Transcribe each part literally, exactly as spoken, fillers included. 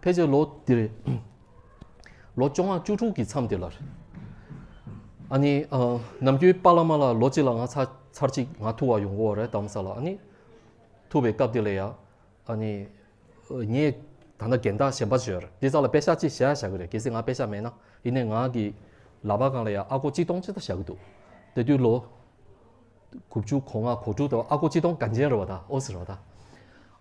ཕལ་ཆེར་ལོ་འདིར་ལོ་བཅོ་ལྔ་བཅུ་དྲུག་གི་མཚམས་དེ་ལ་རེད། ཨ་ནི་ཨ་ནམ་རྒྱུན་པཱ་ལགས་མ་ལགས་ལོ་གཅིག་ལ་ང་ཚར་ཚར་གཅིག་ང་ཐུག་པར་ཡོང་གི་ཡོད་རེད་དྷ་རམ་ས་ལ། ཨ་ནི་ཐུག་པའི་སྐབས་དེ་ལ་ཡ། ཨ་ནི་ངས་ད་ལྟ་རྒན་བདག་གཞན་པ་ཞིག་ཡོད་རེད། དེ་ཚོ་ལ་དཔེ་ཆ་གཅིག་བཞག་བཞག་གི་རེད། གལ་སྲིད་ང་དཔེ་ཆ་མེད་ན། ཡིན་ནའི་ང་གི་ལག་པ་སྒང་ལ་ཡ་ཨ་སྒོར་གཅིག་སྟོང་ཅིག་ད་བཞག་གི་འདུག་དེ་དུས་ལོ་དགུ་བཅུ་གོ་ལྔ་གོ་དྲུག་དང་ཨ་སྒོར་གཅིག་སྟོང་གན་རྐྱལ་རེད་པ། ད་ཨོ་སི་རེད་པ། ད་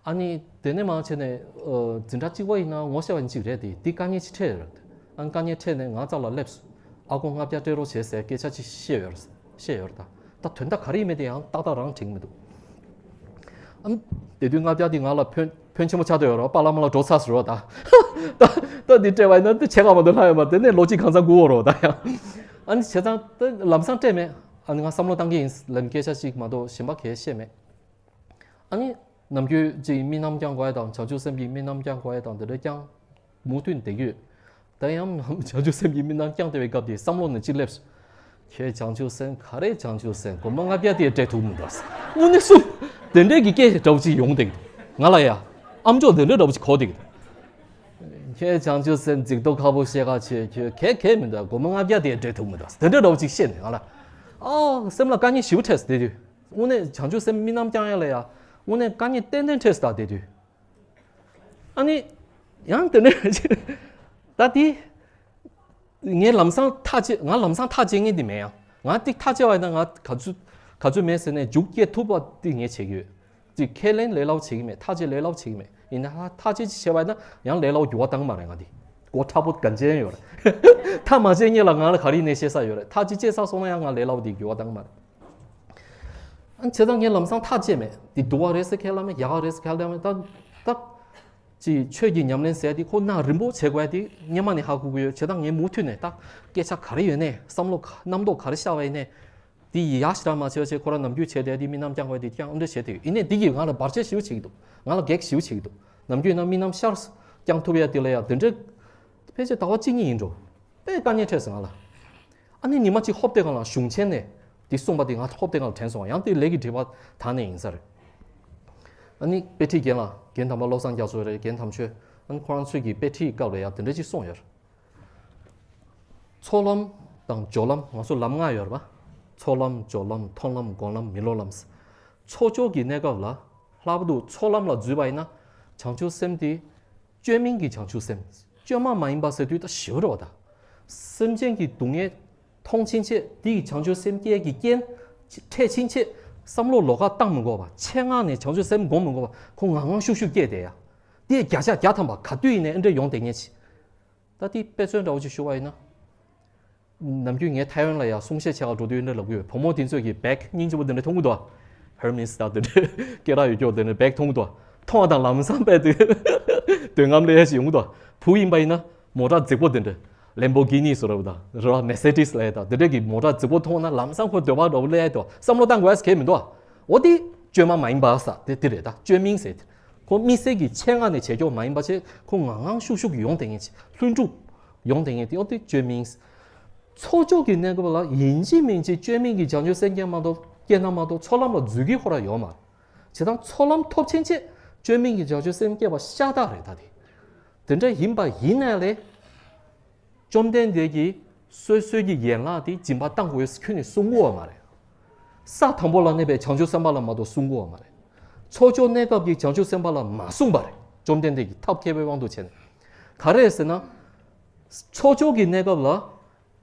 ཨ་ནི་དེ་ནས་མར་བྱས་ནས་ཨ་འཛིན་གྲྭ་གཅིག་པ་ཡིན་ན་ངོ་ཤེས་པ་གཅིག་རེད། དེ་དེ་དཀའ་ངལ་ཅིག་འཕྲད་ཡོད་རེད། ཨ་ནི་དཀའ་ངལ་འཕྲད་ནས་ང་རྩ་ལ་སླེབས་སོང་། ཨ་སྒོར་ལྔ་བརྒྱ་སྤྲད་རོགས་བྱེད་ཟེར་སྐད་ཆ་ཅིག་བཤད་ཡོད་རེད། བཤད་ཡོད་རེད། ད་ད་དོན་དག་ག་རེ་ཡིན་མིན་དེ་ཡང་ཏག་ཏག་རང་དྲན་གྱི་མི་འདུག་ཨ་ནི་དེ་དུས་ལྔ་བརྒྱ་དེ་ང་ལ་ཕོན་ཕོན་ཆེན་པོ་ཆགས་བསྡད་ཡོད་རེད། པཱ་ལགས་མ་ལགས་འགྲོ་ཚར་ཟེར་བ་ད། ད་ད་འདི་སྤྲད་པ་ཡིན་ན་འདི་ཕྱེད་ཀ་མ་གཏོགས་ལྷག་ཡོད་མ་རེད། དེ་ནས་ལོ་གཅིག་གང་ཚང་སྒུག་ཡོད་རེད་པ་ད་ཡང་། ཨ་ནི་བྱས་ཙང་ད་ལམ་སང་སྤྲད་མེད། ཨ་ནི་ང་བསམ་བློ་བཏང་གི་ཡིན་ལབ་སྐད་ཆ་ཞིག་མ་གཏོགས་གཞན་པ་གས་བཤད་མེད། ཨ་ནི་ནམ་རྒྱུན་ཅིག་དམིགས་རྣམ་བསྐྱང་དགོས་ཡ་དང་བྱང་ཆུབ་སེམས་ཀྱི་དམིགས་རྣམ་བསྐྱང་དགོས་ཡ་དང་དེ་འདྲ་བསྐྱང་མུ་མཐུད་བསྡད་ཀྱི་ཡོད། ད་ཡང་བྱང་ཆུབ་སེམས་ཀྱི་དམིགས་རྣམ་བསྐྱངས་བསྡད་པའི་སྐབས་དེ་བསམ་བློ་ནི་ཅི་སླེབས། ཁྱོད་བྱང་ཆུབ་སེམས་ག་རེ་བྱང་ཆུབ་སེམས་སྒོར་མོ་ལྔ་བརྒྱ་དེ་སྤྲད་ཐུབ་མི་འདུག་དངོས་གནས་སུ་དེ་འདྲའི་གི་སྐད་འདྲ་བོ་ཅིག་ཡོང་བསྡད་ཀྱི་འདུག་ང་ལ་ཡ་ཨམ་ཅོག་དེ་འདྲ་འདྲ་བོ་ཅིག་གོ་བསྡད་ཀྱི་འདུག་ཁྱོད་བྱང་ཆུབ་སེམས་རྫིག་མདོག་ཁ་པོ་བཤད་ག་བྱེད། ཁྱོད་གས་གས་མི་འདུག་སྒོར་མོ་ལྔ་བརྒྱ་དེ་སྤྲད་ཐུབ་མི་འདུག་དེ་འདྲ་འདྲ་བོ་ཅིག་བཤད་ནས་ང་ལ་ཨ་སེམས་ལ་དཀའ་ངལ་ཞེ་པོ་འཕྲད་སོང་དེ་དུས། དངོས་གནས་བྱང་ཆུབ་སེམས་དམིགས་རྣམ་བསྐྱང་ཡ་ལ་ཡ་དངོས་གནས་དཀའ་ངལ་ཏན་ཏན་འཕྲད་སོང་ད་དེ་དུས། ཨ་ནི་ཡང་དེ་ནས་ད་དེ་ངས་ལམ་སང་ཐག་བཅད། ང་ལམ་སང་ཐག་བཅད་མཁན་དེ་མེད་ཡ། ང་དེ་ཐག་བཅད་པ་ཡིན་ན་ང་ག་ཚོད་ག་ཚོད་མེད་ཟེར་ནས་མཇུག་སྐྱེལ་ཐུབ་པ་དེ་ངས་བྱེད་ཀྱི་ཡོད། ཅིག་ཁས་ལེན་ལས་སླ་པོ་བྱེད་ཀྱི་མེད། ཐག་བཅད་ལས་སླ་པོ་བྱེད་ཀྱི་མེད། ཡིན་ན་ཐག་བཅད་ཅིག་བྱས་པ་ཡིན་ན་ཡང་ལས་སླ་པོ་འགྱུར་བ་བཏང་མ་རེད། ང་དེ་མགོ་མཁྲེགས་པོ་གན་རྐྱལ་ཡོད་རེད། ཐག་མ་བཅད་སྔོན་ལ་ང་ལ་ག་རེ་ཡིན་ནའི་ཤེས་ས་ཡོད་རེད། ཐག་ཅིག་བཅད་ཚར་སོང་ན་ཡང་ང་ལས་སླ་པོ་དེ་འགྱུར་བ་བཏང་མ་རེད། ཨ་བྱས་ཙང་ངས་ལམ་སང་ཐག་བཅད་མེད། དེ་སྡུག་པ་རེད་ཟེར་ཁས་ལེན་མེད། ཡག་པ་རེད་ཟེར་ཁས་ལེན་མེད། ད་ད་ཅིག་ཆོས་ཀྱི་ཉམས་ལེན་ཟེར་དེ་ཁོ་གནའ་རིང་པོ་བྱེད་དགོས་དེ་སྔོན་མ་ནས་ཧ་གོ་གི་ཡོད། བྱས་ཙང་ངས་མུ་མཐུད་ནས་ད་སྐད་ཆ་ག་རེ་ཡོད་ནའི་བསམ་བློ་ག་རྣམ་རྟོག་ག་རེ་ཤར་བ་ཡིན་ནའི་དེ་ཡག་ཞེ་དྲག་མ་བྱས་བྱས་ཁོ་རང་ནམ་རྒྱུན་བྱས་དེ་དེ་དམིགས་རྣམ་བསྐྱང་དགོས་དེ་བསྐྱང་ཨ་འདྲ་བྱས་དེ་ཡིན་ནའི་དེ་གིས་ང་ལ་བར་ཆད་ཞེ་པོ་བྱེད་ཀྱི་འདུག་ང་ལ་གེགས་ཞེ་པོ་བྱེད་ཀྱི་འདུག་ནམ་རྒྱུན་ན་དམིགས་རྣམ་ཤར་བསྐྱང་ཐུབ་ཡ་དེ་ལ་ཡ་དེ་འདྲ་ཕལ་ཆེར་ཟླ་བ་གཅིག་གཉིས་ཡིན་འགྲོ། དཔེ་དཀའ་ངལ་འཕྲད་སོང་ང་ལ། ཨ་ནི་ཉི་མ་གཅིག་ཧོབ་སྟེ་སྒང་ལ་གཞུང་ཆེན་ནས་འདི་གསུངས་པ་འདི་ང་ཧོབ་སྟེ་སྒང་ལ་དྲན་སོང་། ཡང་དེ་ལས་ཀྱི་སྒྲིབ་པ་དག་ནས་ཡིན་ས་རེད། ཨ་ནི་དཔེ་ཁྲིད་རྒན་ལགས། རྒན་དམ་པ་བློ་བཟང་རྒྱ་མཚོ་རེད། རྒན་དམ་ཆོས། ཨ་ནི་ཁོ་རང་ཚོས་ཀྱི་དཔེ་ཁྲིད་སྐབས་ལ་ཡང་དེ་འདྲ་ཅིག་གསུངས་ཡོད་རེད། ཚོགས་ལམ་དང་སྦྱོར་ལམ། ང་ཚོ་ལམ་ལྔ་ཡོད་རེད་པ། ཚོགས་ལམ། སྦྱོར་ལམ། མཐོང་ལམ། སྒོམ་ལམ། མི་སློབ་ལམ། ཚོགས་སྦྱོར་གྱི་གནས་སྐབས་ལ་ལྷག་པར་དུ་ཚོགས་ལམ་ལ་འཛུལ་བ་ཡིན་ན་བྱང་ཆུབ་སེམས་དེ་བཅོས་མིན་གྱི་བྱང་ཆུབ་སེམས། བཅོས་མ་མ་ཡིན་པ་ཟེར་དུས་ད་ཞི་བ་རེད་པ། ད་སེམས་ཅན་གྱི་སྡུག་བསྔལ་མཐོང་ཕྱིན་ཆད་དེ་ཡི་བྱང་ཆུབ་སེམས་བསྐྱེད་ཀྱི་རྐྱེན་འཕྲད་ཕྱིན་ཆད་བསམ་བློ་ལོགས་ཀ་བཏང་མི་དགོས་པ། ཆེད་མངགས་ནས་བྱང་ཆུབ་སེམས་སྒོམ་མི་དགོས་པ། ཁོ་ངང་ངང་ཤུགས་ཤུགས་སྐྱེས་བསྡད་ཡ། དེ་བརྒྱ་ཆ་བརྒྱ་ཐམ་པ་ག་དུས་ཡིན་ནའི་ཨེ་འདྲ་ཡོང་བསྡད་མཁན་ཅིག་ད་དེ་དཔེ་མཚོན་འདྲ་བོ་ཅིག་ཞུ་བ་ཡིན་ན། ནམ་རྒྱུན་ངས་ཐའེ་ཝན་ལ་ཡང་གསུང་བཤད་བྱེད་ག་འགྲོ་དུས་འདྲ་ལབ་ཀྱི་ཡོད། བུ་མོ་དེ་ཚོས་ཀྱི་བེག་སྙིང་རྗེ་པོ་དེ་འདྲ་མཐོང་གི་འདུག་ཧེར་མིས་དང་དེ་འདྲ་སྐད་གྲགས་ཡོད་ཀྱོག་དེ་འདྲ་བེག་མཐོང་གི་འདུག་མཐོང་བ་དང་ལམ་སང་དཔེ་དེ་འདོད་རྔམ་ལས་ཡ་ཞིག་ཡོང་གི་འདུག་བུ་ཡིན་པ་ཡིན་ན་མོ་ཊ་རྫིག་པོ་དེ་འདྲ། ལེམ་བོ་གི་ནི་ཟེར་བ་དང་རེད་བ། མེ་སེ་ཏིས་ལབ་ཡ་དང་དེ་འདྲ་གི་མོ་ཊ་རྫིག་པོ་མཐོང་ན་ལམ་སང་ཁོ་འདོད་པ་འདྲ་བོ་སླེབས་ཡ་འདུག་བསམ་བློ་བཏང་དགོས་ཡ་གལ་མི་འདུག་འོ་དེ་བཅོས་མ་མ་ཡིན་པ་ས་དེ་དེ་རེད། ད་བཅོས་མིན་ཟེར་དེ་ཁོ་དམིགས་བསལ་གྱི་ཆེད་མངགས་ནས་བྱེད་ཀྱོག་མ་ཡིན་པ་བྱས་ཁོ་ངང་ངང་ཤུགས་ཤུགས་ཡོང་བསྡད་མཁན་ཅིག་ལྷུན་གྲུབ་ཡོང་བསྡད་མཁན་དེ་འོ་དེ་བཅོས་མིན། ཚོགས་སྦྱོར་གྱི་གནས་སྐབས་ལ་ཡིན་གཅིག་མིན་གཅིག་བཅོས་མིན་གྱི་བྱང་ཆུབ་སེམས་བསྐྱེད་མ་གཏོགས་བསྐྱེད་ན་མ་གཏོགས་ཚོགས་ལམ་ལ་འཛུལ་གྱི་ཁོ་རང་ཡོད་མ་རེད། བྱས་ཙང་ཚོགས་ལམ་ཐོབ་ཕྱིན་ཆད་བཅོས་མིན་གྱི་བྱང་ཆུབ་སེམས་བསྐྱེད་པ་ཤ་སྟག་རེད། ད་དེ་དེ་འདྲ་ཡིན་པ་ཡིན་ནའི་ལས་བཅོམ་ལྡན་འདས་ཀྱིས་སོ་སོའི་གི་ཡན་ལག་དེ་སྦྱིན་པ་བཏང་དགོས་ཁྱོན་ནས་གསུང་གི་ཡོད་མ་རེད། ས་དང་པོ་ལ་གནས་པའི་བྱང་ཆུབ་སེམས་དཔའ་ལ་མ་གཏོགས་གསུང་གི་ཡོད་མ་རེད། ཚོགས་སྦྱོར་གནས་སྐབས་ཀྱི་བྱང་ཆུབ་སེམས་དཔའ་ལ་མ་གསུངས་པ་རེད། བཅོམ་ལྡན་འདས་ཀྱིས་ཐབས་མཁས་པའི་དབང་དུ་བྱས་ནས། ག་རེ་ཟེར་ན། ཚོགས་སྦྱོར་གྱི་གནས་སྐབས་ལ།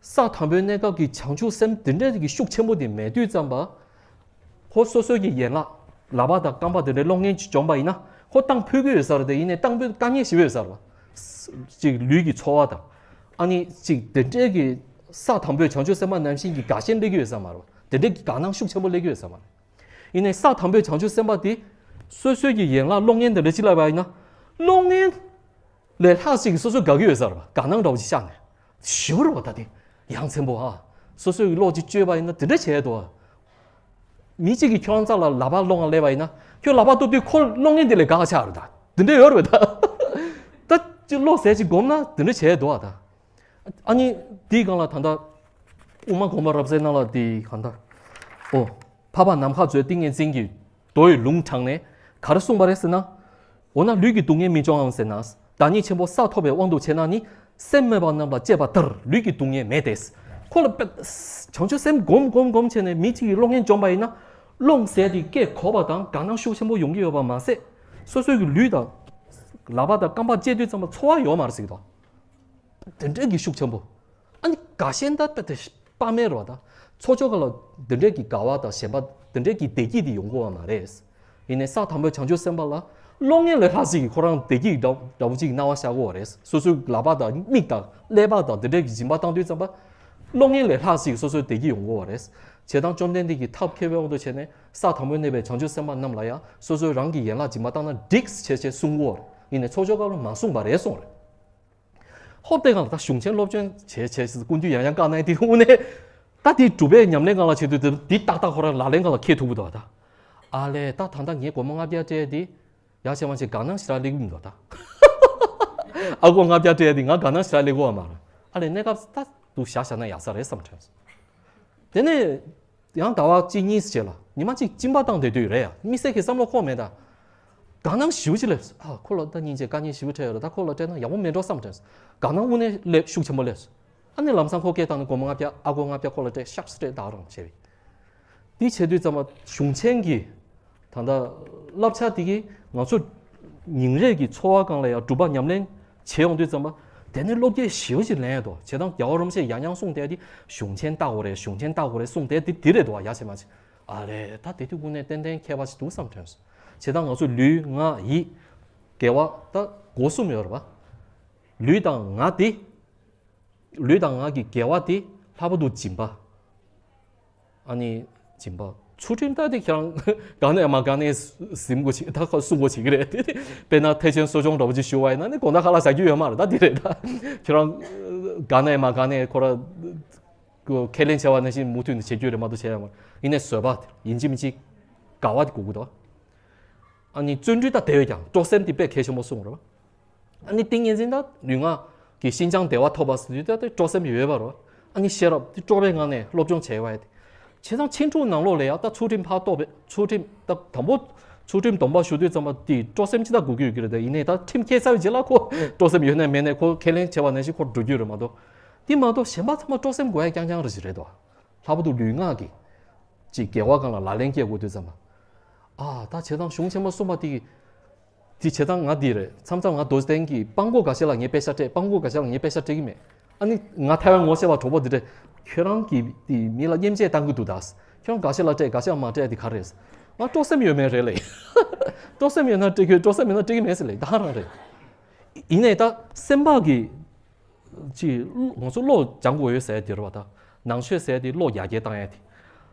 ས་དང་པོའི་གནས་སྐབས་ཀྱི་བྱང་ཆུབ་སེམས་དེ་འདྲ་གི་ཤུགས་ཆེན་པོ་དེ་མེད་དུས་ཙམ་པ། ཁོ་སོ་སོའི་གི་ཡན་ལག་ལག་པ་དང་རྐང་པ་དེ་འདྲའི་གློག་བརྙན་ཅིག་བྱུང་པ་ཡིན་ན་ཁོ་བཏང་ཕོད་ཀྱི་ཡོད་ས་རེད། དེ་ཡིན་ནའི་བཏང་ཕོད་དཀའ་ངལ་ཞེ་པོ་ཡོད་ས་རེད་པ། ཅིག་ལུས་ཀྱི་ཚོར་བ་དང་། ཨ་ནི་ཅིག་དེ་འདྲའི་གི་ས་དང་པོའི་བྱང་ཆུབ་སེམས་དཔའ་ནང་བཞིན་གྱི་དགའ་ཞེན་སླེབས་ཀྱི་ཡོད་ས་མ་རེད་པ། དེ་འདྲའི་གི་དགའ་སྣང་ཤུགས་ཆེན་པོ་སླེབས་ཀྱི་ཡོད་ས་མ་རེད། ཡིན་ནའི་ས་དང་པོའི་བྱང་ཆུབ་སེམས་དཔའ་དེ་སོ་སོའི་གི་ཡན་ལག་གློག་བརྙན་དེ་འདྲ་ཅིག་ལབ་པ་ཡིན་ན་གློག་བརྙན་ལས་ལྷག་ཅིག་གིས་སོ་སོ་དགའ་གི་ཡོད་ས་རེད་པ། དགའ་སྣང་འདྲ་བོ་ཅིག་ཤར་ནས་ཞེ་པོ་རེད་པ། ད་དེ་ཡ་མཚན་པོ་ཨ། སོ་སོའི་གི་གློག་ཅིག་བཅོས་པ་ཡིན་ན་དེ་འདྲ་བྱས་འདུག་ཨ། མི་གཅིག་གིས་ཁྱོད་རང་རྩ་ལ་ལག་པ་སློང་ག་སླེབས་པ་ཡིན་ན་ཁྱོད་ལག་པ་གཏུབ་དུས་ཁོ་གློག་བརྙན་དེ་ལས་དགའ་ཆགས་རེད། ད་དེ་འདྲ་ཡོད་རེད་པ། ད་ད་ཅིག་བློ་ཟད་ཅིག་སྒོམ་ན་དེ་འདྲ་བྱས་འདུག་ཨ། ད་ཨ་ནི་དེའི་སྒང་ལ་ད་ལྟ་དབུ་མ་དགོངས་པ་རབ་གསལ་ནང་ལ་དེ་གང་ལྟར་ཨོ། འཕགས་པ་ནམ་མཁའ་མཛོད་ཏིང་ངེ་འཛིན་གྱི་མདོ་ཡི་ལུང་དྲངས་ནས་ག་རེ་གསུངས་པ་རེད་ཟེར་ན། འོ་ན་ལུས་ཀྱི་སྡུག་བསྔལ་མི་སྐྱོང་ངམ་ཟེར་ན། ད་ བདག་ཉིད་ཆེན་པོ་ས་ཐོབ་པའི་དབང་དུ་བྱས་ན་ནི། སེམས་མེད་པ་རྣམས་ལ་གཅེས་པ་ལྟར་ལུས་ཀྱི་སྡུག་བསྔལ་མེད་དེ། ཁོ་ལ་དཔེ། བྱང་ཆུབ་སེམས་སྒོམ་སྒོམ་སྒོམ་བྱས་ནས་མི་གཅིག་གིས་གློག་བརྙན་འཇོམས་པ་ཡིན་ན། གློག་ཟེར་དེ་སྐད་གོ་བ་དང་དགའ་སྣང་ཤུགས་ཆེན་པོ་ཡོང་གི་ཡོད་པ་མ་ཟད། སོ་སོའི་གི་ལུས་དང་། ལག་པ་དང་རྐང་པ་བཅད་དུས་ཙམ་པ་ཚོར་བ་ཡོད་མ་རེད་ཟེར་གི་འདུག་དེ་འདྲའི་གི་ཤུགས་ཆེན་པོ། ཨ་ནི་དགའ་ཞེན་ད་དཔེ་དེ་དཔག་མེད་རེད་བ་ད། ཚོགས་སྦྱོར་སྒང་ལ་དེ་འདྲའི་གི་དགའ་བ་དང་ཞེན་པ་དེ་འདྲའི་གི་བདེ་སྐྱིད་དེ་ཡོང་གི་ཡོད་མ་རེད། ཡིན་ནའི་ས་དང་པོའི་བྱང་ཆུབ་སེམས་དཔའ་ལ་གློག་བརྙན་ལས་ལྷག་ཅིག་གི་ཁོ་རང་བདེ་སྐྱིད་འདྲ་འདྲ་པོ་ཅིག་སྣང་བ་ཤར་གི་ཡོད་རེད། སོ་སོའི་ལག་པ་དང་མིག་དང་ཀླད་པ་དང་དེ་འདྲའི་གི་སྦྱིན་པ་བཏང་དུས་ཙམ་པ། གློག་བརྙན་ལས་ལྷག་ཅིག་སོ་སོའི་བདེ་སྐྱིད་ཡོང་གི་ཡོད་རེད། བྱས་ཙང་བཅོམ་ལྡན་འདས་ཀྱིས་ཐབས་མཁས་པའི་དབང་དུ་བྱས་ནས་ས་དང་པོའི་གནས་པའི་བྱང་ཆུབ་སེམས་དཔའ་རྣམས་ལ་ཡང་སོ་སོའི་རང་གི་ཡན་ལག་སྦྱིན་པ་བཏང་ན་འགྲིག་ཞེས་ཞེས་གསུང་གི་ཡོད་རེད། ཡིན་ནའི་ཚོགས་སྦྱོར་སྐབས་ལ་མ་གསུངས་པ་རེད་གསུངས་རེད། ཧོབ་སྟེ་གང་ལ་ད་གཞུང་ཆེན་སློབ་སྦྱོང་བྱས་བྱས་ཟེར་སྐུ་མདུན་ཡང་ཡང་བཀའ་གནང་དེ་དངོས་གནས། ད་དེ་སྒྲུབ་པའི་ཉམས་ལེན་སྒང་ལ་བྱེད་དུས་དེ་ཏག་ཏག་ཁོ་རང་ལག་ལེན་སྒང་ལ་འཁེལ་ཐུབ་ཀྱི་འདུག་ད། ཨ་ལས་ད་ད་ལྟ་ངས་སྒོར་མོ་ལྔ་བརྒྱ་སྤྲད་དེ། ཡག་ཤེས་མ་བྱེད་དགའ་སྣང་ཞེ་དྲག་སླེབས་ཀྱི་མི་འདུག་ད། ཨ་སྒོར་ལྔ་བརྒྱ་སྤྲད་དེ་ང་དགའ་སྣང་ཞེ་དྲག་སླེབས་ཀྱི་ཡོད་མ་རེད། ཨ་ལས་གནས་སྐབས་ད་འདུག་བཞག་བཞག་ན་ཡག་ས་རེད་བསམ་དྲན་སོང་། དེ་ནས། ཡང་ཟླ་བ་གཅིག་གཉིས་རྗེས་ལ་ཉི་མ་གཅིག་གཅིན་པ་བཏང་བསྡད་དུས་རེད་ཡ། དམིགས་བསལ་གྱི་བསམ་བློ་འཁོར་མེད་ད། དགའ་སྣང་ཞེ་པོ་ཅིག་སླེབས་སོང་། ཨ་ཁོ་ལ་ད་སྙིང་རྗེ་དཀའ་ངལ་ཞེ་པོ་འཕྲད་ཡོད་རེད། ད་ཁོ་ལ་སྤྲད་ན་ཡག་པོ་མེད་འགྲོ་བསམ་དྲན་སོང་། དགའ་སྣང་དངོས་གནས་སླེབས་ཤུགས་ཆེན་པོ་སླེབས་སོང་། ཨ་ནི་ལམ་སང་ཁོ་སྐད་བཏང་ནས་སྒོར་མོ་ལྔ་བརྒྱ་ཨ་སྒོར་ལྔ་བརྒྱ་ཁོ་ལ་སྤྲད་ཤག་སྤྲད་ད་རང་བྱས་པས། དེ་བྱེད་དུས་ཙམ་པ་གཞུང་ཆེན་གྱི། ད་ལྟ། བསླབ་བྱ་དེ་གིས་ང་ཚོ་ཉིན་རེ་གི་འཚོ་བ་སྒང་ལ་ཡང་སྒྲུབ་པ་ཉམས་ལེན་བྱེད་ཡོང་དུས་ཙམ་པ། དེ་ནས་བློ་སྐྱེད་ཞེ་པོ་ཅིག་ལེན་ཡས་འདུག་བྱས་ཙང་རྒྱལ་བ་རིན་པོ་ཆེས་ཡང་ཡང་གསུངས་བསྡད་དེ་གཞུང་ཆེན་ལྟ་དགོས་རེད། གཞུང་ཆེན་ལྟ་དགོས་རེད་གསུངས་བསྡད་དེ་དེ་རེད་འདུག་བ། ཡ་བྱས་མ་བྱས། ཨ་རེད་ད་དེ་དུས་དངོས་གནས་ཏན་ཏན་ཁྱད་པར་ཅིག་འདུག་བསམ་དྲན་སོང་། བྱས་ཙང་ང་ཚོ་ལུས་ངག་ཡིད། དགེ་བ་ད་སྒོ་གསུམ་ཡོད་རེད་བ། ལུས་དང་ངག་དེ། ལུས་དང་ངག་གི་དགེ་བ་དེ་ལྷག་པར་དུ་སྦྱིན་པ། ཨ་ནི་སྦྱིན་པ། ཚུལ་ཁྲིམས་ལྟར་དེ་ཁྱེད་རང་དགའ་ནས་མ་དགའ་ནས་ཟིན་དགོས་ཆེ་ད་ཁ་སྲུང་དགོས་ཆེ་གི་རེད་དེ། དཔེར་ན་ཐེག་ཆེན་གསོ་སྦྱོང་འདྲ་པོ་ཅིག་ཞུ་བ་ཡིན་ན་ནི་དགོང་དག་ཁ་ལག་ཟ་རྒྱུ་ཡོད་མ་རེད། ད་དེ་རེད་ད། ཁྱེད་རང་དགའ་ནས་མ་དགའ་ནས་ཁོ་ར་ཁས་ལེན་བྱས་པ་ནང་བཞིན་མུ་མཐུད་ནས་བྱེད་རྒྱུ་རེད་མ་གཏོགས་བྱས་ཡོད་མ་རེད། ཡིན་ནའི་བཟོད་པ་དེ་ཡིན་གཅིག་མིན་གཅིག་དགའ་བ་དེ་དགོས་ཀྱི་འདུག་ཨ་ནི་བརྩོན་འགྲུས་ད་དེ་བས་ཀྱང་སྤྲོ་སེམས་དེ་དཔེ་གལ་ཆེན་པོ་གསུངས་རེད་བ། ཨ་ནི་ཏིང་ངེ་འཛིན་དང་ལུས་ངག་གི་ཤིན་སྦྱངས་བདེ་བ་ཐོབ་པ་ཟེར་དུས་ད་དེ་སྤྲོ་སེམས་ཡོད་པ་རོ། ཨ་ནི་ཤེས་རབ་དེ་སྤྲོ་བའི་ངང་ནས་སློབ་སྦྱོང་བྱས་པ་ཡ་དེ། བྱས་ཙང་ཕྱིན་དྲུག་ནང་ལོགས་ལ་ཡང་ད་ཚུལ་ཁྲིམས་ཕར་གཏོགས་པའི་ཚུལ་ཁྲིམས་ད་དང་པོ་ཚུལ་ཁྲིམས་སྡོམ་པ་ཞུ་དུས་ཙམ་པ་དེ་སྤྲོ་སེམས་ཅི་ལྟར་དགོས་ཀྱི་ཡོད་ཀྱི་རེད། ད་ཡིན་ནའི་ད་ཁྲིམས་འཁྱེར་ཚར་བའི་རྗེས་ལ་ཁོ་སྤྲོ་སེམས་ཡོད་ནའི་མེད་ནའི་ཁོ་ཁས་ལེན་བྱས་པ་ནང་བཞིན་ཁོ་འགྲོ་རྒྱུ་རེད་མ་གཏོགས། དེ་མ་གཏོགས་གཞན་པ་ཚང་མ་སྤྲོ་སེམས་དགོས་ཡ་རྐྱང་རྐྱང་རེད་ཅིག་རེད་དོ། ལྷག་པར་དུ་ལུས་ངག་གི་ཅིག་དགེ་བ་སྒང་ལ་ལག་ལེན་སྐྱེལ་དགོས་དུས་ཙམ་པ། ཨ་ད་བྱས་ཙང་གཞུང་ཆེན་མོ་གསུངས་པ་དེ། དེ་བྱས་ཙང་ང་འདི་རེད། མཚམས་མཚམས་ང་རྡོ་རྗེ་གདན་གྱི་སྤྲང་པོ་འགའ་ཤས་ལ་ངས་པེ་ཤག་སྤྲད། སྤྲང་པོ་འགའ་ཤས་ལ་ངས་པེ་ཤག་སྤྲད་ཀྱི་མེད། ཨ་ནི་ང་ཐའེ་ཝན་ངོ་ཤེས་པ་གྲོགས་པོ་འདི་འདྲས་ཁྱོད་རང་གིས་དེ་མི་ལ་མཉེན་ཆས་བཏང་གི་འདུག་ད། ཁྱོད་རང་འགའ་ཤས་ལ་སྤྲད་འགའ་ཤས་ལ་མ་སྤྲད་དེ་ག་རེད། ང་སྤྲོ་སེམས་ཡོད་མེད་རེད་ལེ། སྤྲོ་སེམས་ཡོད་ན་སྤྲད་ཁྱོད་སྤྲོ་སེམས་མེད་ན་སྤྲད་ཀྱི་མེད་ཟེར་ལེ་ད་ག་རང་རེད། ཡིན་ནའི་ད་སེམས་པ་གི་ཅིག་ང་ཚོ་བློ་སྦྱང་དགོས་ཡོད་ཟེར་དེ་རེད་བ་ད། ནང་ཆོས་ཟེར་དེ་བློ་ཡར་རྒྱས་བཏང་ཡ་དེ།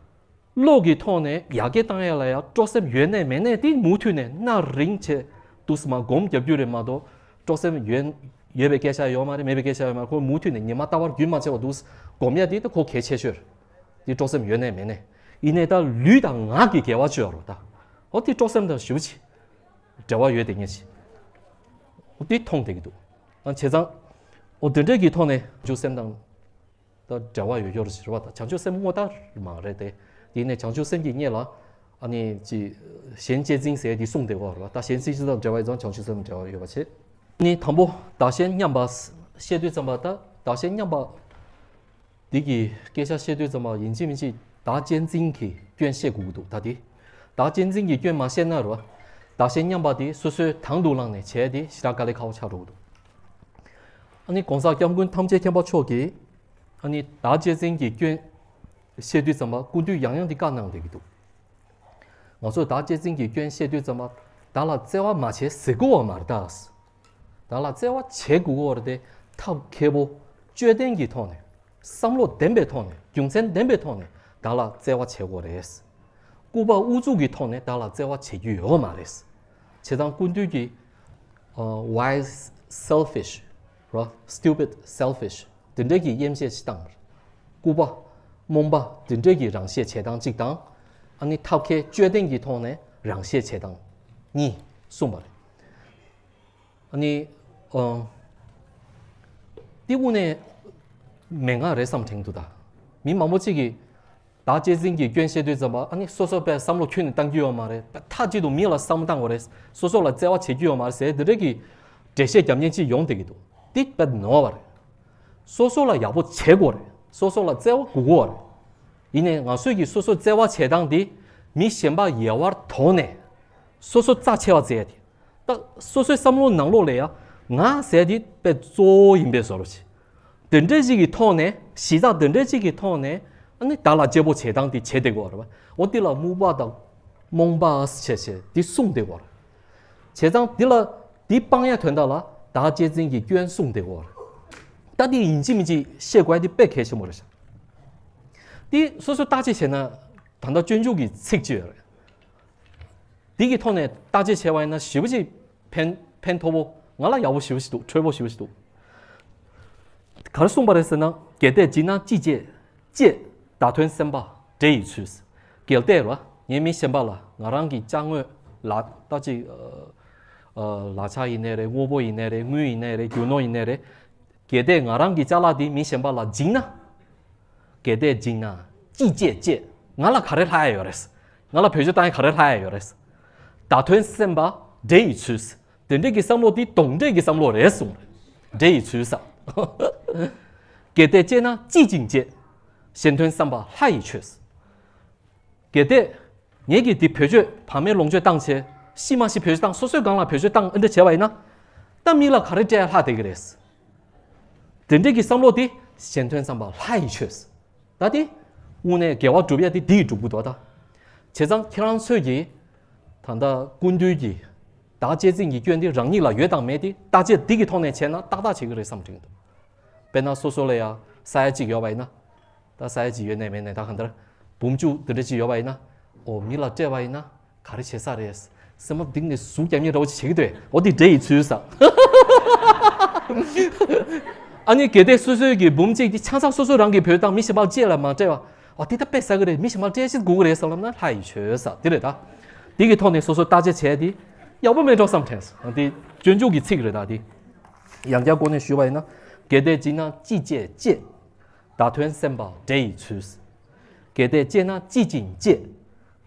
བློ་གི་ཐོག་ནས་ཡར་རྒྱས་བཏང་ཡ་ལ་ཡང་སྤྲོ་སེམས་ཡོད་ནའི་མེད་ནའི་དེ་མུ་མཐུད་ནས་སྣ་རིང་བྱས་འདུག་སེ་མར་སྒོམ་རྒྱབ་རྒྱུ་རེད་མ་གཏོགས། སྤྲོ་སེམས་ཡོད་ཡོད་པའི་སྐད་ཆ་ཡོད་མ་རེད། མེད་པའི་སྐད་ཆ་ཡོད་མ་རེད། ཁོ་མུ་མཐུད་ནས་ཉི་མ་རྟག་པར་རྒྱུན་མ་ཆད་པར་འདུག་སེ་སྒོམ་ཡ་དེ་ད་ཁོ་གལ་ཆེ་ཤོས་རེད། དེ་སྤྲོ་སེམས་ཡོད་ནའི་མེད་ནའི། ཡིན་ནའི་ད་ལུས་དང་ངག་གི་དགེ་བ་བཅོས་ཡ་རོ་ད། འོ་དེ་སྤྲོ་སེམས་དང་ཞེ་པོ་ཅིག་འབྲེལ་བ་ཡོད་དེ་ངེས་ཅིག་འོ་དེ་མཐོང་བསྡད་ཀྱི་འདུག་ཨ་བྱས་ཙང་། འོ་དེ་འདྲའི་གི་ཐོག་ནས་བྱང་ཆུབ་སེམས་དང་། ད་འབྲེལ་བ་ཡོད་ཡོད་རེད་ཟེར་བ་དང་བྱང་ཆུབ་སེམས་དངོས་ད་མ་རེད་དེ། དེ་ནས་བྱང་ཆུབ་སེམས་ཀྱི་སྔོན་ལ། ཨ་ནི་ཅི། གཞན་གཅེས་འཛིན་ཟེར་དེ་གསུངས་བསྡད་ཡོད་རེད་བ། ད་གཞན་གཅེས་འཛིན་དང་འབྲེལ་བ་ཡོད་ཙང་བྱང་ཆུབ་སེམས་དང་འབྲེལ་བ་ཡོད་པ་བྱེད། ཨ་ནི་དང་པོ་བདག་གཞན་མཉམ་པ་བཤད་དུས་ཙམ་པ་ད་བདག་གཞན་མཉམ་པ། འདི་གི་སྐད་ཆ་བཤད་དུས་ཙམ་པ་ཡིན་གཅིག་མིན་གཅིག་བདག་གཅེས་འཛིན་གྱི་སྐྱོན་བཤད་དགོས་ཀྱི་འདུག་ད་དེ། བདག་གཅེས་འཛིན་གྱི་སྐྱོན་མ་བཤད་ན་རོ། བདག་གཞན་མཉམ་པ་དེ་སོ་སོའི་དང་དུ་བླངས་ནས་བྱས་ཏེ་ཞེ་དྲག་དཀའ་ལས་ཁག་པོ་ཆགས་འགྲོ་གི་འདུག་ཨ་ནི་གོང་ས་སྐྱབས་མགོན་ཐམས་ཅད་མཁྱེན་པ་མཆོག་གིས། ཨ་ནི་བདག་གཅེས་འཛིན་གྱི་སྐྱོན་བཤད་དུས་ཙམ་པ་སྐུ་མདུན་ཡང་ཡང་དེ་བཀའ་གནང་བསྡད་ཀྱི་འདུག་ང་ཚོས་བདག་གཅེས་འཛིན་གྱི་སྐྱོན་བཤད་དུས་ཙམ་པ་བདག་ལ་བརྩེ་བ་མ་བྱེད་ཟེར་དགོས་པ་མ་རེད་ད། བདག་ལ་བརྩེ་བ་བྱེད་དགོས་ཀྱི་ཡོད་རེད་དེ། ཐབས་མཁས་པོ་དཔྱོད་ལྡན་གྱི་ཐོག་ནས་བསམ་བློ་ལྡན་པའི་ཐོག་ནས་རྒྱུ་མཚན་ལྡན་པའི་ཐོག་ནས་བདག་ལ་བརྩེ་བ་བྱེད་དགོས་རེད། ལྐུགས་པ་ཨུ་ཚུགས་ཀྱི་ཐོག་ནས་བདག་ལ་བརྩེ་བ་བྱེད་རྒྱུ་ཡོད་མ་རེད། བྱས་ཙང་སྐུ་མདུན་གྱིས། ཨ། wise selfish ར་stupid selfish དེ་འདྲའི་གི་དབྱེ་འབྱེད་ཅིག་བཏང་བ་རེད། ལྐུགས་པ། རྨོངས་པ་དེ་འདྲའི་གི་རང་ཤེས་བྱེད་སྟངས་གཅིག་དང་། ཨ་ནི་ཐབས་མཁས་དཔྱོད་ལྡན་གྱི་ཐོག་ནས་རང་ཤེས་བྱེད་སྟངས་གཉིས་གསུངས་པ་རེད། ཨ་ནི། ཨ། འདི་དངོས་གནས་མན་ངག་རེད་བསམ་དྲན་འདུག་ད། མི་མང་པོ་གཅིག་གིས་བདག་གཅེས་འཛིན་གྱི་སྐྱོན་བཤད་དུས་ཙམ་པ་ཨ་ནི་སོ་སོ་པས་བསམ་བློ་ཁྱོན་ནས་བཏང་རྒྱུ་ཡོད་མ་རེད། མཐའ་གཅིག་ཏུ་མི་ལ་བསམ་བློ་བཏང་དགོས་རེད། སོ་སོ་ལ་བརྩེ་བ་བྱེད་རྒྱུ་ཡོད་མ་རེད་ཟེར་དེ་འདྲའི་གི་ འགྲེལ་བཤད་རྒྱབ་མཁན་ཅིག་ཡོང་བསྡད་ཀྱི་འདུག་འདི་དཔེ་ནོར་བ་རེད། སོ་སོ་ལ་ཡག་པོ་བྱེད་དགོས་རེད། སོ་སོ་ལ་བརྩེ་བ་དགོས་དགོས་རེད། ཡིན་ནའི་ང་ཚོས་ཀྱི་སོ་སོ་བརྩེ་བ་བྱེད་སྟངས་འདི་མི་གཞན་པ་ཡལ་བར་དོར་ནས་སོ་སོ་རྩ་ཆེ་བ་བརྩི་ཡ་དེ། ད་སོ་སོའི་བསམ་བློ་ནང་ལོགས་ལ་ཡ་ང་ཟེར་དེ་དཔེ་གཙོ་བོ་ཡིན་པའི་བཟོ་འདྲ་ཅིག་དེ་འདྲ་ཞིག་གི་ཐོག་ནས་གཞི་རྩ་དེ་འདྲ་ཅིག་གི་ཐོག་ནས་ཨ་ནི་བདག་ལ་གཅེས་པོ་བྱེད་སྟངས་དེ་བྱེད་བསྡད་དགོས་རེད་བ། འོ་དེ་ལ་རྨུགས་པ་དང་རྨོངས་པ་བྱས་བྱས་དེ་གསུངས་བསྡད་དགོས་རེད། བྱས་ཙང་འདི་ལ་འདི་སྤང་ཡ་དོན་དག་ལ་བདག་གཅེས་འཛིན་གྱི་སྐྱོན་གསུངས་བསྡད་དགོས་རེད། ད་འདི་ཡིན་གཅིག་མིན་གཅིག་ཤེས་དགོས་ཡ་འདི་དཔེ་གལ་ཆེན་པོ་རེད་ཤག་འདི་སོ་སོ་བརྟག་དཔྱད་བྱས་ན་ད་ལྟ་སྤྱོད་འཇུག་གི་ཚིག་ཅིག་ཡོད་རེད། འདི་གི་ཐོག་ནས་བརྟག་དཔྱད་བྱས་པ་ཡིན་ན་ཞེ་པོ་ཅིག་ཕན་ཕན་ཐོགས་པོ། ང་ལ་ཡག་པོ་ཞེ་པོ་ཞིག་འདུག་འཕྲོད་པོ་ཞེ་པོ་ཞིག་འདུག་ག་རེ་གསུངས་པ་རེད་ཟེར་ན། གལ་ཏེ་འཇིགས་སྣང་ཅི་སྐྱེས་སྐྱེས། བདག་དོན་སེམས་པ་འདྲེ་ཡི་ཚུལ། གལ་ཏེ་ར་ངས་མི་གཞན་པ་ལ་ང་རང་གི་ཅ་དངོས་ལ་ད་ཅིག་ལག་ཆ་ཡིན་ནའི་རེད། དངོས་པོ་ཡིན་ནའི་རེད། དངུལ་ཡིན་ནའི་རེད། རྒྱུ་ནོར་ཡིན་ནའི་རེད། གལ་ཏེ་ང་རང་གི་ཅ་ལག་འདི་མི་གཞན་པ་ལ་འཇིགས་ན། གལ་ཏེ་འཇིགས་ན་ཅི་སྐྱེས་སྐྱེས། ང་ལ་ག་རེ་ལྷག་ཡ་ཡོད་རེད། ང་ལ་བེད་སྤྱོད་བཏང་ཡ་ག་རེ་ལྷག་ཡ་ཡོད་རེད། བདག་དོན་སེམས་པ་འདྲེ་ཡི་ཚུལ། དེ་འདྲས་ཀྱི་བསམ་བློ་དེ་གདོན་འདྲེ་གི་བསམ་བློ་རེད་གསུངས་རེད། འདྲེ་ཡི་ཚུལ་ས། གལ་ཏེ་སྐྱེས་ན་ཅི་ཅིང་སྐྱེས། གཞན་དོན་བསམ་པ་ལྷ་ཡི་ཆོས། གལ་ཏེ། ངེད་ཀྱིས་འདི་བེད་སྤྱོད་བག་མེད་ལོངས་སྤྱོད་བཏང་བྱས། ཤི་མ་ཤི་བེད་སྤྱོད་བཏང་། སོ་སོའི་སྒང་ལ་བེད་སྤྱོད་བཏང་ཨེ་འདྲ་བྱས་པ་ཡིན་ན། ད་མི་ལ་ག་རེ་སྤྲད་ལྷག་བསྡད་ཀྱི་རེད། དེ་འདྲས་ཀྱི་བསམ་བློ་དེ་གཞན་དོན་བསམ་པ་ལྷ་ཡི་ཆོས། ད་དེ། དངོས་གནས་དགེ་བ་སྒྲུབ་ཡ་དེ་འདི་ཡིས་སྒྲུབ་དགོས་འདུག་ད། བྱས་ཙང་ཁྱེད་རང་ཚོས་ཀྱིས། ད་ལྟ་སྐུ་མདུན་གྱི། བདག་གཅེས་འཛིན་གྱི་སྐྱོན་དེ་རང་ཉིད་ལ་ཡོད་དང་མེད་དེ་བརྟག་དཔྱད་འདི་གི་ཐོག་ནས་བྱས་ན་ཏག་ཏག་བྱེད་ཀྱི་རེད་བསམ་དྲན་གྱི་འདུག་དཔེར་ན་སོ་སོ་ལ་ཡ་ས་ཡ་གཅིག་ཡོད་པ་ཡིན་ན། ད་ས་ཡ་གཅིག་ཡོད་ནའི་མེད་ནའི་ད་གང་ལྟར། འབུམ་བཅུ་འདི་འདྲ་ཅིག་ཡོད་པ་ཡིན་ན། ཨོ་མི་ལ་སྤྲད་པ་ཡིན་ན་ག་རེ་བྱེད་ས་རེད། སེམས་པ་གཏིང་ནས་ཟུག་རྒྱག་མཁན་འདྲ་བོ་ཅིག་བྱེད་ཀྱི་འདུག་འོ་དེ་འདྲ་ཡི་ཚུལ་ས། ཨ་ནི་གལ་ཏེ་སོ་སོའི་གི་འབུམ་གཅིག་དེ་ཆ་ཚང་སོ་སོ་རང་གི་བེད་སྤྱོད་བཏང་མི་གཞན་པར་སྤྲད་ལ་མ་སྤྲད་པ། ཨ་དེ་ད་དཔེ་ཟ་གི་རེད། མི་གཞན་པར་སྤྲད་ཤེས་དགོས་གི་རེད་བསམ་ལབ་ན་ལྷ་ཡི་ཆོས་ས་དེ་རེད་ད། དེ་གི་ཐོག་ནས་སོ་སོ་བརྟག་དཔྱད་བྱས་དེ་ཡག་པོ་མེད་འགྲོ་བསམ་དྲན་སོང་། དེ་སྤྱོད་འཇུག་གི་ཚིག་རེད་ད་དེ། ཡང་བསྐྱར་སྐོར་ནས་ཞུས་པ་ཡིན་ན། གལ་ཏེ་འཇིགས་སྣང་ཅི་སྐྱེས་སྐྱེས། བདག་དོན་སེམས་པ་འདྲེ་ཡི་ཚུལ། གལ་ཏེ་སྐྱེས་ན་ཅི་ཅིང་སྐྱེས།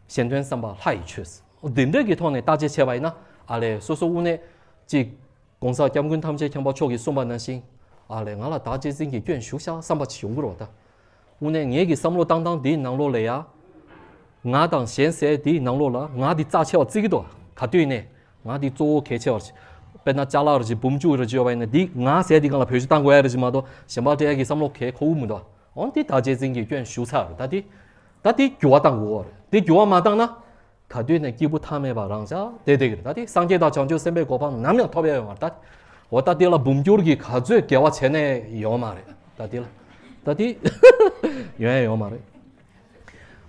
གཞན་དོན་བསམ་པ་ལྷ་ཡི་ཆོས། འདི་འདྲ་གི་ཐོག་ནས་བརྟག་དཔྱད་བྱས་པ་ཡིན་ན་ཨ་ལས་སོ་སོ་དངོས་གནས་ཅིག ༸གོང་ས་༸སྐྱབས་མགོན་ཐམས་ཅད་མཁྱེན་པ་མཆོག་གིས་གསུངས་པ་ནང་བཞིན། ཨ་ལས་ང་ལ་བདག་གཅེས་འཛིན་གྱི་སྐྱོན་ཞུགས་ཤག་བསམ་པ་ཅིག་ཡོང་གི་རེད་བ་ད། དངོས་གནས་ངེད་ཀྱི་བསམ་བློ་བཏང་སྟངས་འདིའི་ནང་ལོགས་ལ་ཡ། ང་དང་གཞན་ཟེར་འདིའི་ནང་ལོགས་ལ་ང་འདི་རྩ་ཆེ་བ་བརྩི་གི་འདུག་ག་དུས་ནས་ང་འདི་གཙོ་བོ་གལ་ཆེ་བ་རེད། དཔེར་ན་ཅ་ལག་རེ་ཅིག་འབུམ་བཅུ་རེ་ཅིག་ཡོད་པ་ཡིན་ན་འདི་ང་ཟེར་འདི་སྒང་ལ་བེད་སྤྱོད་བཏང་དགོས་ཡ་རེ་ཅིག་མ་གཏོགས་གཞན་པ་སྤྲད་ཡ་གི་བསམ་བློ་གལ་ཁོ་བོ་མི་འདུག་འོ་འདི་བདག་གཅེས་འཛིན་གྱི་སྐྱོན་ཞུགས་ཚར་རེད་ད་འདི། ད་འདི་འགྱུར་བ་བཏང་དགོས་རེད། འདི་འགྱུར་བ་མ་བཏང་ན། ག་དུས་ནས་སྐྱེས་བུ་ཐ་མལ་པ་རང་ཅག་བསྡད་བསྡད་ཀྱི་རེད། ད་དེ་སངས་རྒྱས་དང་བྱང་ཆུབ་སེམས་དཔའི་གོ་འཕང་ནམ་ཡང་ཐོབ་ཡ་ཡོད་མ་རེད་ད། འོ་ད་དེ་ལ་འབུམ་འགྱུར་གྱི་ག་ཚོད་དགེ་བ་བྱས་ནས་ཡོད་མ་རེད་ད་དེ་ལ། ད་དེ་ཡོང་ཡ་ཡོད་མ་རེད།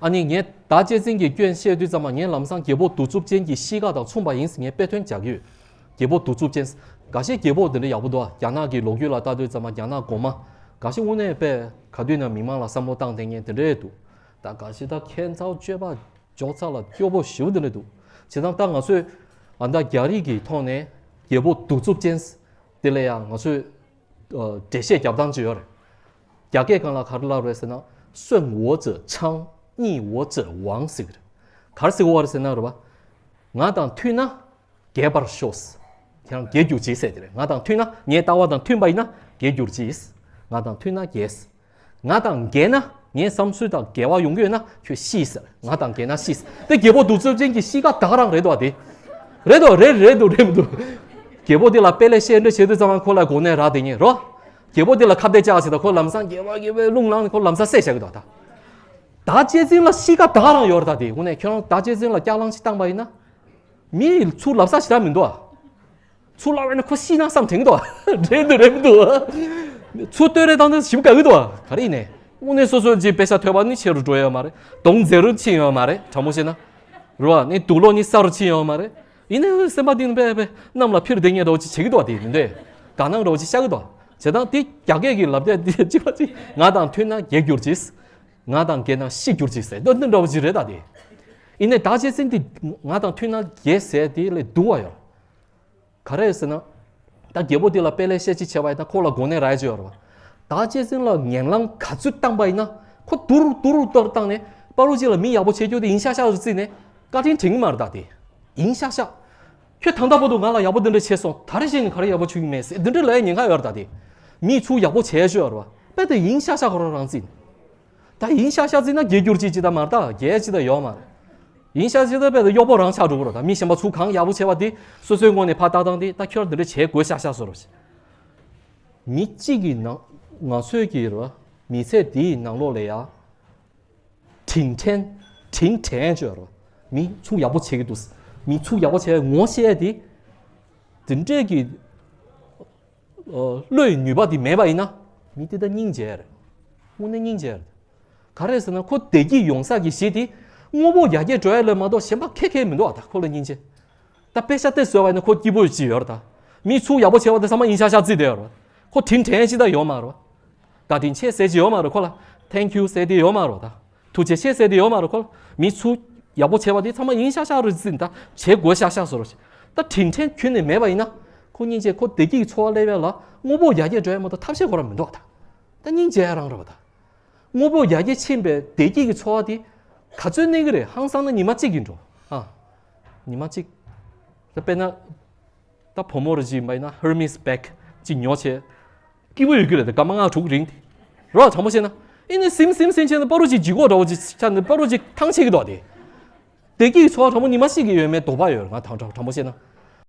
ཨ་ནི་ངས་བདག་གཅེས་འཛིན་གྱི་སྐྱོན་བཤད་དུས་ཙམ་པ་ངས་ལམ་སང་རྒྱལ་པོ་གདུག་རྩུབ་ཅན་གྱི་གཤིས་ཀ་དང་མཚུངས་པ་ཡིན་ཟེར་ངས་དཔེ་ཐོན་རྒྱག་གི་ཡོད། རྒྱལ་པོ་གདུག་རྩུབ་ཅན། འགའ་ཤས་རྒྱལ་པོ་འདི་འདྲ་ཡག་པོ་འདུག་རྒྱ་ནག་གི་ལོ་རྒྱུས་ལ་ལྟ་དུས་ཙམ་པ་རྒྱ་ནག་གོང་མ། འགའ་ཤས་དངོས་གནས་དཔེ་ག་དུས་ན་མི་མང་ལ་བསམ་བློ་བཏང་བསྡད་མཁན་དེ་འདྲ་འདུག་ད་འགའ་ཤས་ད་ཁྱད་མཚར་སྤྱོད་པ། འཇོག་ཚར་ལ་སྐྱོ་པོ་ཞེ་པོ་འདི་འདྲ་འདུག་བྱས་ཙང་ད་ང་ཚོས་ཨ་ད་རྒྱ་རིགས་ཀྱི་ཐོག་ནས་རྒྱལ་པོ་གདུག་རྩུབ་ཅན་དེ་ལ་ཡང་ང་ཚོས་འགྲེལ་བཤད་རྒྱབ་སྟངས་ཅིག་ཡོད་རེད། རྒྱ་སྐད་སྒང་ལ་ག་རེ་ལབ་རེད་ཟེར་ན། 顺我者昌，逆我者亡 ཟེར་གི་རེད། ག་རེ་ཟེར་གི་ཡོད་རེད་ཟེར་ན་རེད་བ། ང་དང་མཐུན་ན་རྒྱས་པར་ཤོག་ཁྱེད་རང་རྒྱས་གྱུར་ཅིག་ཟེར་དེ་རེད། ང་དང་མཐུན་ན་ངའི་ལྟ་བ་དང་མཐུན་པ་ཡིན་ན་རྒྱས་གྱུར་ཅིག་ང་དང་མཐུན་ན་རྒྱས། ང་དང་འགལ་ན་ངའི་བསམ་ཚུལ་དང་འགལ་བ་ཡོང་གི་ཡོད་ན་ཁྱོད་ཤི་ཟེར། ང་དང་འགལ་ན་ཤི་ཟེར། དེ་རྒྱལ་པོ་གདུག་རྩུབ་ཅན་གྱི་གཤིས་ཀ་ད་ག་རང་རེད་དོ་དེ། རེད་དོ་རེད་རེད་འདུག་རེད་མི་འདུག་རྒྱལ་པོ་དེ་ལ་དཔེ་ལེགས་བཤད་འདྲ་བྱེད་དུས་ཙམ་པ་ཁོ་ལ་གོ་གནས་རག་བསྡད་ཉེ་རོ། རྒྱལ་པོ་དེ་ལ་ཁ་གཏད་བཅག་བྱེད་དུས་ཁོ་ལམ་སང་དགེ་བ་དགེ་བའི་རླུང་ལངས་ནས་ཁོ་ལམ་སང་བསད་བཞག་གི་འདུག་ད། བདག་གཅེས་འཛིན་ལ་གཤིས་ཀ་ད་ག་རང་ཡོད་རེད་ད་དེ། དངོས་གནས་ཁྱོད་རང་བདག་གཅེས་འཛིན་ལ་སྐྱག་ལངས་ཅིག་བཏང་པ་ཡིན་ན། མི་ཚུར་ལབ་ས་ཞེ་དྲག་མི་འདུག་ཨ། ཚུར་ལབ་པ་ཡིན་ན་ཁོ་ཤི་ན་བསམ་དྲན་གི་འདུག་ཨ། རེད་འདུག་རེད་མི་འདུག་ཨ། ཚུར་བསྟོད་རེས་བཏང་དུས་ཞིབ་དགའ་གི་འདུག་ཨ། ག་རེ་ཡིན་ནའི་དངོས་གནས་སོ་སོ་ཅིག་དཔེ་ཆ་ཐོས་པ་ནི་ཆེ་རུ་འགྲོ་ཡོད་མ་རེད། གདོང་མཛེས་རུ་ཕྱིན་ཡོད་མ་རེད། དྲང་པོ་བཤད་ན། རེད་བ། ནི་དུག་ལོག་ནི་ས་རུ་ཕྱིན་ཡོད་མ་རེད། ཡིན་ནའི་སེམས་པ་འདི་ནི་དཔེ་དཔེ་གནམ་ལ་འཕུར་བསྡད་མཁན་འདྲ་བོ་ཅིག་བྱེད་ཀྱི་འདུག་ཨ། དེ་མི་འདུག་ཨེ། དགའ་སྣང་འདྲ་བོ་ཅིག་ཤར་གི་འདུག་ཨ། བྱས་ཙང་དེ་རྒྱ་སྐད་ཀྱི་ལབ་དེབ་དེ་གཅིག་པ་གཅིག་ང་དང་མཐུན་ན་རྒྱས་གྱུར་ཅིག་ང་དང་འགལ་ན་ཤི་གྱུར་ཅིག་ཟེར་འདི་འདྲ་བོ་ཅིག་རེད་ད་དེ། ཡིན་ནའི་བདག་གཅེས་འཛིན་དེ་ང་དང་མཐུན་ན་རྒྱས་ཟེར་དེ་ལས་སྡུག་པ་ཡོད། ག་རེ་ཟེར་ན། ད་རྒྱལ་པོ་དེ་ལ་དཔེ་ལེགས་བཤད་ཅིག་བྱས་པ་ཡིན་ན་ཁོ་ལ་གོ་གནས་རག་ཡ་ཅིག་ཡོད་རེད་བ། བདག་གཅེས་འཛིན་ལ་ངན་ལང་ག་ཚོད་བཏང་པ་ཡིན་ན་ཁོ་དུར་དུར་དུར་བཏང་ནས་པ་རུ་གཅིག་ལ་མི་ཡག་པོ་བྱེད་རྒྱུ་དེ་ཡིན་ཤག་ཤག་རུ་བརྩིས་ནས་བཀའ་དྲིན་དྲན་གི་མ་རེད་ད་དེ། ཡིན་ཤག་ཤག་ཁྱོད་ད་ལྟ་བར་དུ་ང་ལ་ཡག་པོ་འདི་འདྲ་བྱས་སོང་། ད་རེས་བྱས་ནས་ག་རེ་ཡག་པོ་བྱུང་གི་མེད་ཟེར་འདི་འདྲ་ལབ་ཡ་ཉེན་ཁ་ཡོད་རེད། ད་དེ་མིས་ཚུར་ཡག་པོ་བྱས་ཤོད་རེད་བ། དཔེ་དེ་ཡིན་ཤག་ཤག་ཁོ་རང་རང་བརྩིས། ད་ཡིན་ཤག་ཤག་བརྩིས་ན་རྒྱལ་འགྱུར་ཅིག་ཅི་ད་མ་རེད། ད་རྒྱལ་ཅི་ད་ཡོད་མ་རེད། ཡིན་ཤག་ཅི་ད་དཔེ་དེ་གཡོག་པོ་རང་ཆགས་འགྲོ་གི་རེད། ད་མི་གཞན་པ་ཚུར་གང་ཡག་པོ་བྱས་པ་དེ་སོ་སོའི་ངོས་ནས་ཕར་ལྟ་སྟངས་དེ། ད་ཁྱོད་འདི་འདྲ་བྱས་དགོས་ཤག་ཤག་བཟོ་རེད་བ། མི་གཅིག་གི་ནང་ང་ཚོའི་གི་རེད་བ། མི་ཚེ་འདིའི་ནང་ལོགས་ལ་ཡ། དྲིན་དྲན། དྲིན་དྲན་བརྗོད་རོགས། མི་ཚུར་ཡག་པོ་བྱེད་ཀྱི་འདུག་མི་ཚུར་ཡག་པོ་བྱས་ངོ་ཤེས་དེ། དེ་འདྲས་ཀྱི་ཨ་བློའི་ནུས་པ་དེ་མེད་པ་ཡིན་ན། མི་དེ་ད་སྙིང་རྗེ་རེད། དངོས་གནས་སྙིང་རྗེ་རེད། ག་རེ་ཟེར་ན་ཁོ་བདེ་སྐྱིད་ཡོང་ས་གི་གཞི་དེ། དངོས་པོ་ཡར་རྒྱས་འགྲོ་ཡ་ལས་མ་གཏོགས་གཞན་པ་ཁེ་ཁེ་མི་འདུག་ཨ་ད་ཁོ་ལ་སྙིང་རྗེ། ད་དཔེ་ཤ་སྟེ་བཟོས་པ་ཡིན་ན་ཁོ་སྐྱིད་པོ་ཅིག་ཡོད་རེད། ད་མི་ཚུར་ཡག་པོ་བྱས་པ་དེ་ཚང་མ་ཡིན་ཤག་ཤག་བརྩིས་བསྡད་ཡོད་རེད། ཁོ་དྲིན་དྲན་ཅི་ད་ཡོད་མ་རེད། བཀའ་དྲིན་ཆེ་ཟེར་གྱི་ཡོད་མ་རེད་ཁོ་ལ། Thank you ཟེར་དེ་ཡོད་མ་རེད། ད་ཐུགས་རྗེ་ཆེ་ཟེར་དེ་ཡོད་མ་རེད་ཁོ་ལ། མི་ཚུར་ཡག་པོ་བྱས་པ་དེ་ཚང་མ་ཡིན་ཤག་ཤག་རེད་བརྩིས། ད་བྱེད་དགོས་ཤག་ཤག་བཟོ་རེད། ད་དྲིན་དྲན་ཁྱོན་ནས་མེད་པ་ཡིན་ན། ཁོ་སྙིང་རྗེ། ཁོ་བདེ་སྐྱིད་ཀྱི་འཚོ་བ་སླེབས་ཡ་ལ་དངོས་པོ་ཡར་རྒྱས་འགྲོ་ཡ་མ་གཏོགས་ཐབས་ཤེས་ཁོ་རང་མི་འདུག་ད་ད་སྙིང་རྗེ་ཡ་རང་རེད་བ། ད་དངོས་པོ་ཡར་རྒྱས་ཕྱིན་པའི་བདེ་སྐྱིད་ཀྱི་འཚོ་བ་དེ་ག་ཚོད་གནས་ཀྱི་རེད། ཧང་སང་ན་ཉི་མ་གཅིག་ཡིན་འགྲོ། ཨ། ཉི་མ་གཅིག་ད་དཔེར་ན། ད་བུ་མོ་རེ་ཅིག་ཡིན་པ་ཡིན་ན་Hermes bag ཅིག་ཉོ་བྱས། སྐྱིད་པོ་ཡོད་ཀྱི་རེད། ད་སྐར་མ་ལྔ་དྲུག་རིང་དེ། རོགས་དྲང་པོ་བཤད་ན། ཨེ་ནས་སིམ་སིམ་སིམ་བྱས་ན་པ་རུ་ཅིག་ལྗིད་ཁོག་འདྲ་བོ་ཅིག་ཆགས་ནས་པ་རུ་ཅིག་ཐང་ཆད་ཀྱི་འདུག་དེ། བདེ་སྐྱིད་འཚོ་བ་དྲང་པོ་ཉི་མ་གཅིག་གི་ཡོད་མེད་དོགས་པ་ཡོད། ང་དྲང་དྲང་དྲང་པོ་བཤད་ན།